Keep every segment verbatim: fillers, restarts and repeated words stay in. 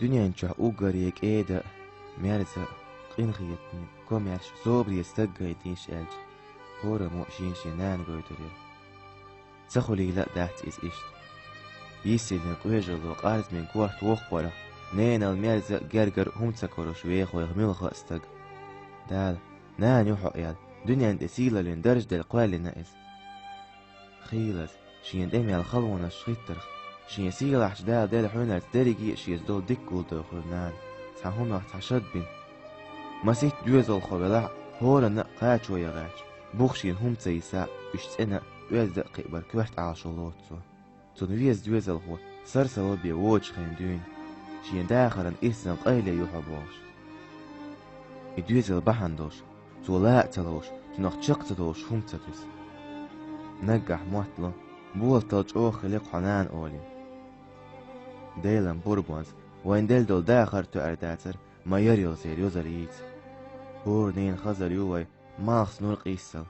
Дуьнен чохь уггаре кӀеда а, мерза а, къинхетаме а, комаьрша а, собаре а стаг гайтийша аьлча, хӀораммо а шен-шен нана гойтур яра. Ца хуьлийла а дац иза иштта. Йисина къоьжалло къарзамийн корта воккхаварах, ненал мерза а, гергара а хӀума ца карош вехавойла муьлхха а стаг. Дала: «Нана ю хьо», — аьлла, дуьнен тӀе сийлаллин дарж а делла кхоьллина иза. Хийлаза, шена тӀе мел халонаш хӀиттарх, шен сийлахьчу Дала делла хьуьнарца дерриге а шеца долу дика гулдовхура нана, цхьана хӀуманах цхьа шад бина. Масийтта доьзалхо велахь а, хӀоранна а кхачо ян гӀерташ, бух шена хӀума ца йисахь а, уьш цӀена а, оьзда а кхиабар коьрта Ӏалашо лоцу цо. Цунна веза доьзалхо сарсало бен воцучу хенахь дуьйна, шен дахаран ирсан къайле ю хьо бохуш. И доьзал бахьана долуш, цо ла а ца ловш, цунах чекх ца долуш хӀума ца туьсу. Наггахь моттало, болатал чӀогӀа хили-кх хьо, нана, олий. Делан бурбонца вайна делла долу дахар а тоьар дацара, ма яра йолу церан йозалла йийца. ХӀора ненан хазар ю вай, малхас нур къийсал.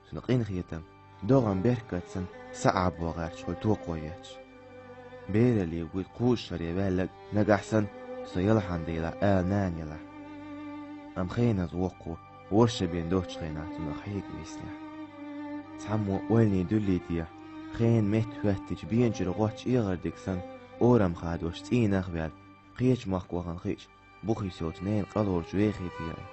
Цуьнан къинхетам, догӀан беркат санна, са Ӏаббо гӀерташ хуьлу токхо етташ. Бералле вуьйту кхузткъа шаре ваьлларг нагахь санна, со ялхьан делахь ала нана елахь. Амма хеназа воккхо, ворхӀ шо бен доцучу хенахь цунах хьега виснехь. Цхьаммо ойланийн дуьллий техьа, хенан метта хӀоьттича бен чуьра гӀоттачу эгӀардиг санна, орам хадош цӀийнах а ваьлла, кхечу махко хан хиъча, бухийс йолчу ненан къа лоруш вехий техьа.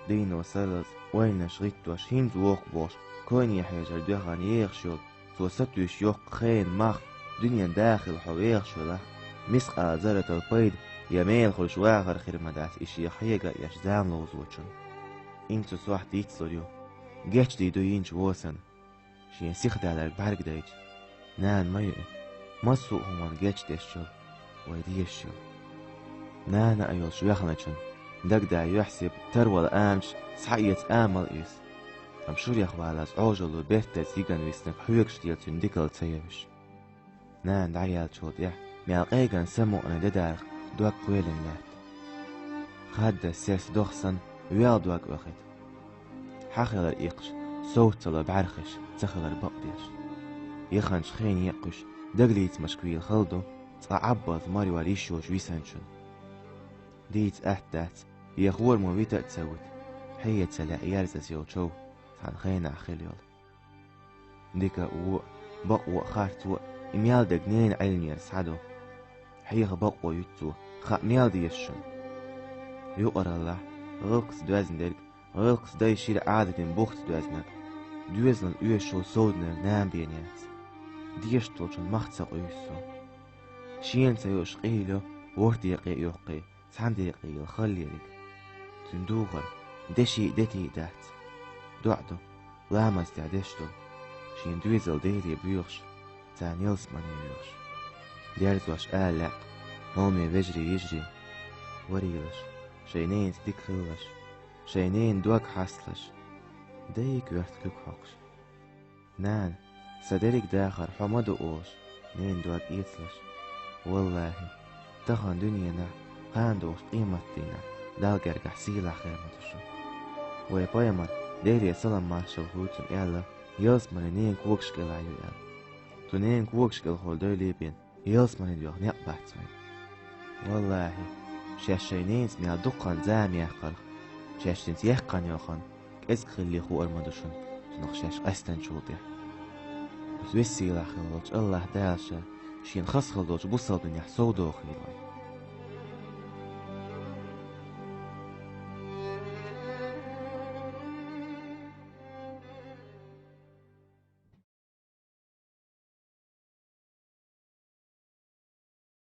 Дийно сарралц ойланаш гӀиттош, хӀинца воккха бохуш, койне хьежар доьхна ехаш йолу, цо сатуьйсуш йоккха хенан мах, дуьненан да хилла хьо вехаш велахь, мискъала зарратал пайда я мела хуьлуш вахар хир ма дац и шен хьега а еш зама ловзочунна. Инца цу сохьта йицлур ю, гечдийр ду йинчу вон санна. Шен сихдаларг бӀаьргадайча, нана ма ю и, массо а хӀуманна гечдеш йолу, вай дезаш йолу. Нана а йолуш вехначун, дагадаа юьхь-сибат, тарвала амаш схьаэца амал иза. Амма шурех валлалц Ӏожалло бертаза йигана виснарг хьоьгуш лела цуьнан дикалла ца евзаш. Нана дӀаяьллачул тӀаьхьа мел къеган самукъане де дарх дог кхоьлина лаьтта. Хадда сес дох санна, вел дог охуьйту. Хьан хилар иккхаш, совцало бӀаьрхиш, ца хилар бакъдеш. Яханчу хене а кхуьйсуш, дагалецамашка вийла хала ду, цкъа Ӏаббалц мара йор йиш йолчу висанчун. Дийца атта дац, я хӀораммо вита а ца вуьту, хьеца лаьа ерзаза йолу чов, цхьана хенахь хила йолу. Дика а, вон а, бакъо а, харцо а, и мел дерг ненан Ӏилмера схьаду. Хьеха бакъо юьту цо, хаа мел деза шуна. Юкъараллахь, гӀиллакхца доьзна дерг, гӀиллакхца дай шира Ӏадатийн бухца доьзнарг, доьзална оьшуш йолу совдинарг нана бен яц. Дезаш долчун мах ца къуьйсу цо. Шена ца йолуш къийла йо, ворхӀ декъе а йоккхий, цхьана декъе йолу хала ерг. Цуьнан духар деши а, дети а дац. ДоӀа ду, ламаз тӀехь деш ду, шен доьзал Деле боьхуш, царна ялсамане йоьхуш. Дерзош ала лаьа, хьоме вежарий, йижарий, варийлаш, шайн ненаца дика хилалаш, шайн ненан дог хьасталаш, дайга коьрта куьг хьокхуш. Нана, сан дерриг дахар хьо ма ду олуш, ненан дог эцалаш. Валлахьи, тахана дуьненахь, кхана долуш къематдийнахь Далла гергахь сийлахь хир ма ду шу. Вай пайхамар, Деле салам-маршалла хуьлда цунна, аьлла, ялсамане ненан когаш кӀелахь ю аьлла. Цу ненан когаш кӀелхур дойла бен, ялсамане доьху некъ бац вайн. Валлахьи, шаьш шайн ненаца мел дукха хан зама яьккхарх, шаьш цуьнца яьккхина йолу хан кӀезиг хилла хуур ма ду шуна, цунах шаьш къаьстинчул тӀаьхьа. Оцу веза-сийлахь хилла волчу АллахӀ Дала Ша шена хаза хилла долчу бусалба динехь совдохийла вай.